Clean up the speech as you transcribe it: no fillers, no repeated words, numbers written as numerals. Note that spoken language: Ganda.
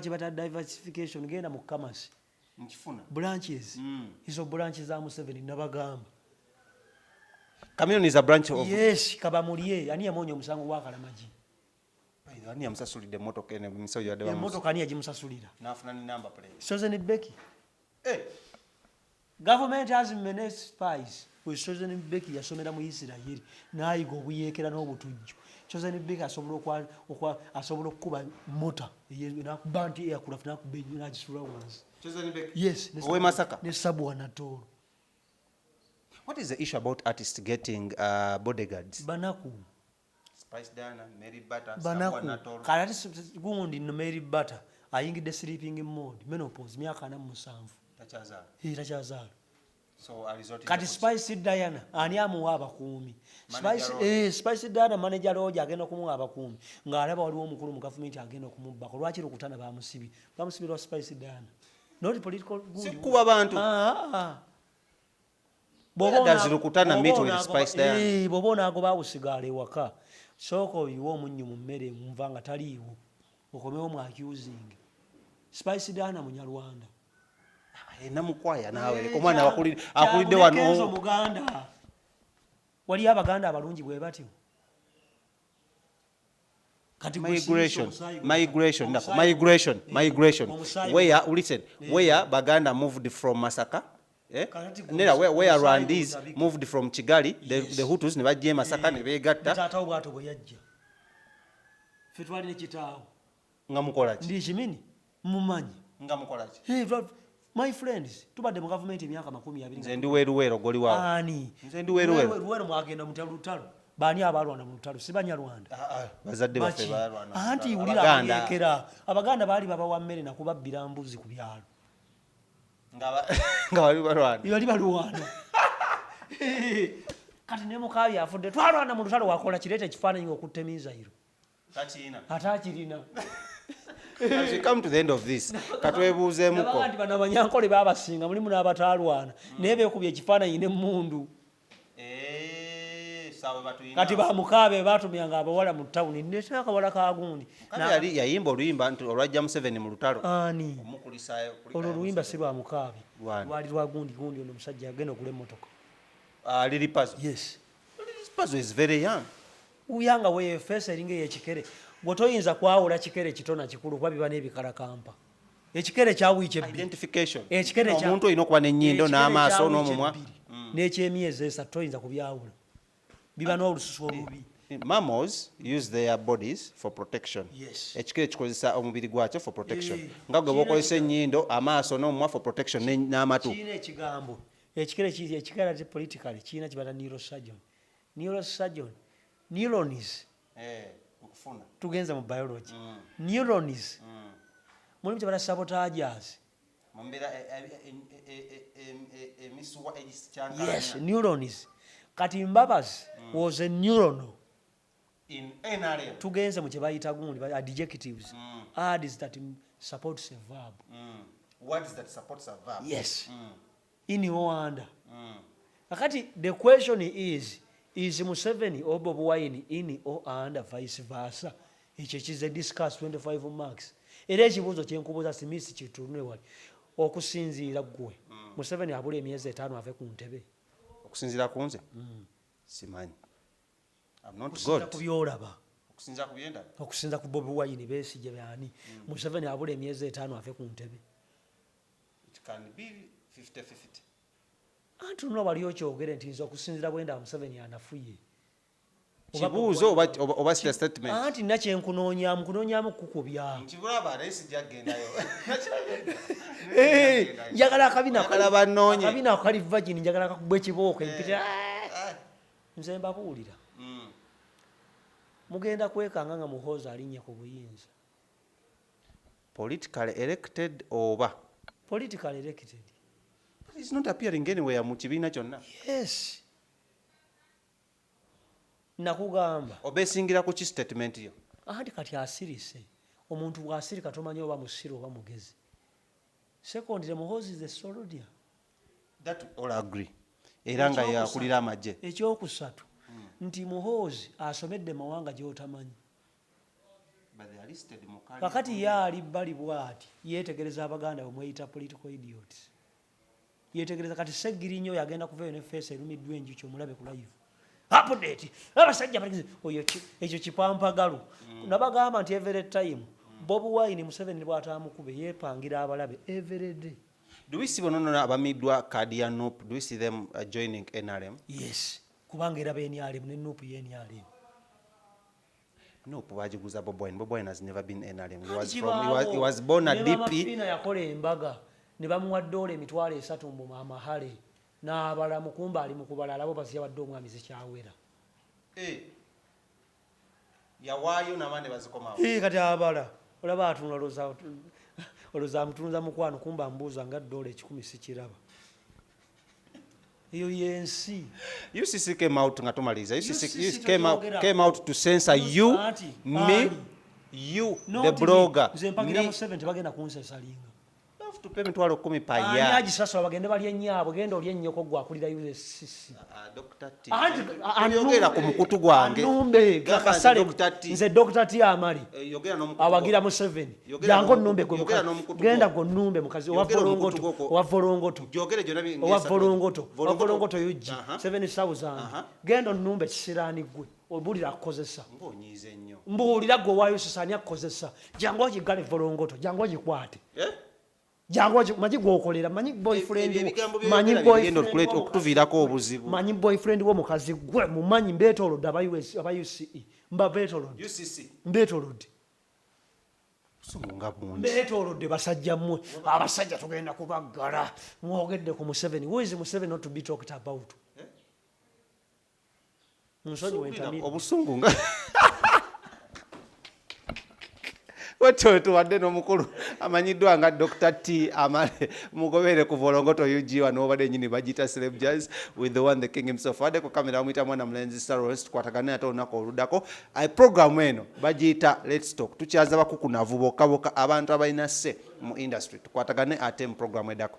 Kibata diversification. Genda mu commerce. Nkifuna. Branches. Izo branch za Museveni nabagamba. Chameleon is a branch of Yes, kabamulye. Ani yamonya omusango gwa Kalamagi? Ani yamusasulidde emmotoka eno emisawo gyadde bamusa? Emmotoka ani yagimusasulira? N'afuna ne number plate. Chosen Becky. Eh, Government has many spies. We Chosen Becky yasomera mu Israel n'ayiga obuyeekera n'obutujju. Chosen Becky asobola asobola okukuba mota n'akuba nti aircraft, n'akuba enyo n'agisula wansi. Chosen Becky. Yes. Ow'e Masaka. Ne Sabwa Natooro. What is the issue about artists getting bodyguards? Banaku. Spice Diana, Mary Butter, Sabwa Banaku. Natoro. Kale ate gundi no Mary Butter ayingidde sleeping mode, menopause, myaka 47. Takyazaala. Eh, takyazaala. So a resort. Kati Spice Diana ani amuwa abakuumi? Manager Spice, Roger. eh, Spice Diana, manager Roger agenda okumuwa abakuumi ng'alaba waliwo omukulu mu gavumenti agenda okumubbako. Lwaki Rukutana bamusibi? Bamusibirwa Spice Diana, not political gundi. Sikuba bantu. Ah, ah. Where does Rukutana meet with Spice Diana? Eh, bw'oba onaagoba awusigaala ewaka, sooka oyiwe omunnyo mu mmere nva nga taliiwo, okomewo mu accusing Spice Diana Munyarwanda. Eh, namukwaya naawe. Eh, Leka omwana akulidde Kenzo wano. Muganda. Waliyo Abaganda abalungi bwe batyo. Kati gwe Migration, siyisa omusaayi migration, omusaayi migration, Eh, migration. omusaayi Where, listen, where Baganda moved from Masaka, eh? Kakati gwe Nera, where omusaayi Rwandese gutabika. moved from Kigali, the Hutus ne bajja e Masaka ne beegatta. Taatawo bw'atyo bwe yajja. Ffe twalina kitaawo. Nga mukola ki? Ndi kimini mumanyi. Nga mukola ki? Hey, my friends, tubadde mu gavumenti emyaka 20. Nze ndi Weruweru, goli waawo. Ani? Nze ndi Weruweru. Luweero mwagenda mutya lutalo? Baani abalwana mu lutalo? Si Banyarwanda? Ah, ah, bazadde baffe Baki? balwana. Anti wulira. Abaganda. Abayeekera Abaganda baali babawa mmere nakubabbira mbuzi ku byalo. Nga bali balwana. Bali balwana. Kati ne Mukaabya afudde, twalwana mu lutalo. Wakola kireeta ekifaananyi okutta emizayiro. Takiina. Ate akirina. As we come to the end of this, katwebuuzeemuko. Nabaga nti bano Abanyankole babasinga, mulimu n'abataalwana naye beekubye ekifaananyi n'emmundu. Eh, saawe batuyina. Kati bamukaabe batumyanga abawala mu tawuni, ndeta akawala kagundi. Mukabe yali yayimba oluyimba nti olwajja Museveni mu lutalo. Ani? Omukulisaayo. Olwo oluyimba si lwa Mukaabe. Lwani? Lwali lwa gundi gundi ono omusajja agenda ogula emmotoka. Ah, Lili Pazo. Yes. Lili Pazo is very young. Uyanga weefeesa eringa ey'ekikere. Gwe toyinza kwawula kikere kito na kikulu kuba biba n'ebikalakampa. Ekikere kya wiiki 2. Identification. Ekikere Omuntu olina okuba n'ennyindo ekikere n'amaaso kya wiiki n'omumwa. 2 n'ekyemyezi 3 toyinza kubyawula, biba n'olususu olubi. Mammals use their bodies for protection. Yes. Ekikere kikozesa omubiri gwakyo for protection. Eh, Nga gwe bw'okozesa ennyindo, amaaso n'omumwa for protection n'amatu. Kirina ekigambo ekikere kiri, ekikere ate politically kirina kibata neurosurgeon, neurosurgeon, neurons. Eh, okufuna. Tugenze mu biology. Neurons mulimu kyebata sabotagers. Mu mbeera emisuwa egisikyankalanya. Yes, neurons. Kati Mbabazi was a neuron In NRM. Tugenze mu kyebayita gundi adjectives, words that supports a verb. Words that supports a verb. Yes, in or under. Kakati the question is Museveni or Bobi Wine in or under, vice versa? Ekyo kize discuss, 25 marks. Era ekibuuzo kyenkubuuza, Simisi, kitunule wali, okusinziira ggwe, Museveni abula emyezi 5 ave ku ntebe? Okusinziira ku nze, simanyi. I'm not Okusinziira God. ku byolaba. Okusinziira ku byendaba. Okusinza ku Bobi Wine, Besigye, byani, Museveni abula emyezi 5 ave ku ntebe? It can be 50-50. Anti luno wali okyogere nti nze okusinziira bwenda Museveni anafuye. Kibuuzo oba sita statement? Anti nina kyenkunoonyamu, kunoonyamu kukubya. Nkibulaba naye sijja kugendayo. Eh, njagala akabina. Oyagala bannoonye. Akabina ako kali virgin, njagala kakubwa ekibooko empita. Nze mbabuulira, mugenda kwekanga nga Muhoozi alinnye ku buyinza. Politically elected oba? Politically elected. But he's not appearing anywhere mu kibiina kyonna. Yes, nakugamba. Obesingira ku ki statement yo? Anti kati asirise. Omuntu bw'asirika tomanyi oba musiru oba mugezi. Secondly, Muhoozi is a soldier. That all agree, era nga yakulira amagye. Ekyokusatu nti Muhoozi asomedde mawanga gy'otamanyi. Kakati ye ali bbali bwati yeetegereza Abaganda bwe mweyita political idiots. Yeetegereza kati Ssegirinya oyo agenda kuvayo ne face erumiddwa enjuki omulabe ku live. Update abasajja bali oyo ekyo kipampagalu. Nabagamba nti every time Bobi Wine Museveni bw'ataamukube yeepangira abalabe every day. Do we see bono nona abamiddwa kaadi ya NUP, do we see them joining NRM? Yes, kubanga era ba NRM ne NUP ye NRM. NUP bagiguza Bobi Wine. Bobi Wine has never been NRM. He was from, he was, he was born a DP. Fina yakola embaga ne bamuwa dola 30,000 mbu amahale n'abala mukumba ali mu kubala alabo baziyawadde omwami zikyawera. Eh. Yawaayo n'abaana bazikomawo. Eh, kati abala olaba atunula olowooza amutunza mukwano kumba ambuuza nga dola 100 sikiraba. Eyo yensi. UCC came out nga tumaliriza. UCC, UCC came out to censor you, Anti, me, ani? you, Not the me. blogger. Nze mpagira Me. mu 7 tebagenda kunsesalinga. Have to pay 10,000 per Ani year. agisasula bagende balye nnyaabwe, genda olye nnyoko gwe akulira UCC. Dr. T. Anti, Yogera ku mukutu gwange. Anumbe, Gamba nze kasale. Dr. T. Nze Dr. T Amali. Yogera n'omukutu Awagira gwo. Museveni. Yogera Jangu onnumbe gwe yogera mukazi. n'omukutu Genda gwo. gwe onnumbe mukazi. Owa Yogera omukutu Volongoto. gwo ko. Owa Volongoto. Gyogere gyonna Owa ng'esatu. Volongoto. Owa Volongoto. Volongoto UG. Aha. 7,000. Aha. Genda onnumbe kisiraani gwe. Obuulira akukozesa. Ng'onyiize nnyo. Mbuulira gwe owaayo sisa ani akukozesa. Jangu ogiggale Volongoto. Jangu ogikwate. Eh? Jangu manyi gw'okolera, manyi boyfriend Ebyo wo, ebigambo manyi by'oyogera boyfriend bigenda wo okutuviirako obuzibu. Manyi boyfriend wo mukazi gwe, mumanyi mbeetoolodde aba US, aba UCE, mba beetoolodde. UCC. Mbeetoolodde. Busungu nga bungi. Mbeetoolodde basajja mmwe. Abasajja tugenda kubaggala. Mwogedde ku Museveni. Who is Museveni not to be talked about? Eh? Nsonyiwe ntamidde. Obusungu nga wetyo tuwadde n'omukulu amanyiddwa nga Dr. T Amale, mugobere ku Volongoto UG wano obadde nnyini bagiyita Celeb Jazz with the one the king himself. Adde ku kamera bamuyita mwana mulenzi Sarah, tukwatagane ate olunaku oluddako. Ai program eno bagiyita Let's Talk, tukyaza bakukunavu bokka bokka abantu abalina se mu industry. Tukwatagane ate mu program eddako.